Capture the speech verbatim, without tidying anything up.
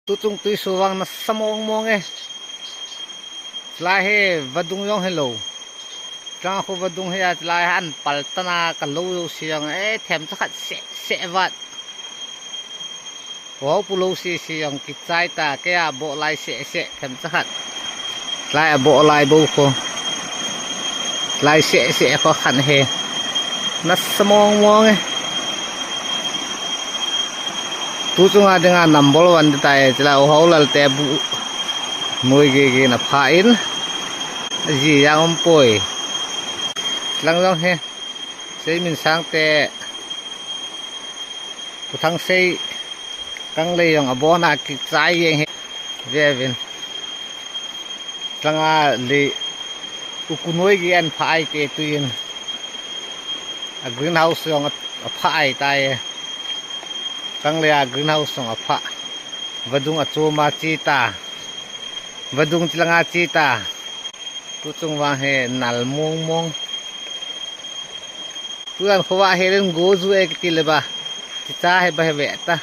Tuchung tuisu vang nasa mong mong e. Chulai hi vadung jong hilou. Chang khu vadung hi a chulai hi an pal tana ka lou jouse jong e themcha khat seh seh vat. Ho pu lou seh seh jong kichai ta kei a boh lai seh seh themcha khat. Chulai a boh lai bou khu. Chulai seh seh khu khan hi. Nasa mong mong e. Tuchunga dinga number one ti tai chulai u Haolal te bu. Noi gege na pha in. Ji jang um poi. Lang jong hi. Seimin Sang te. Pu Thangsei. Kanglei jong abona kichai jeng hi. Vevin. Langa le u Kunoi gei an pha ai te tuin. A greenhouse jong a, a pha ai tai. Kanglei a greenhouse jong a pha. Vadung a choma chi ta. Vadung chilanga chi ta. Tuchung vang hi nal mong mong. Tuan khovah hi len go ju e kiti le ba. Kicha hi ba hi ve ta.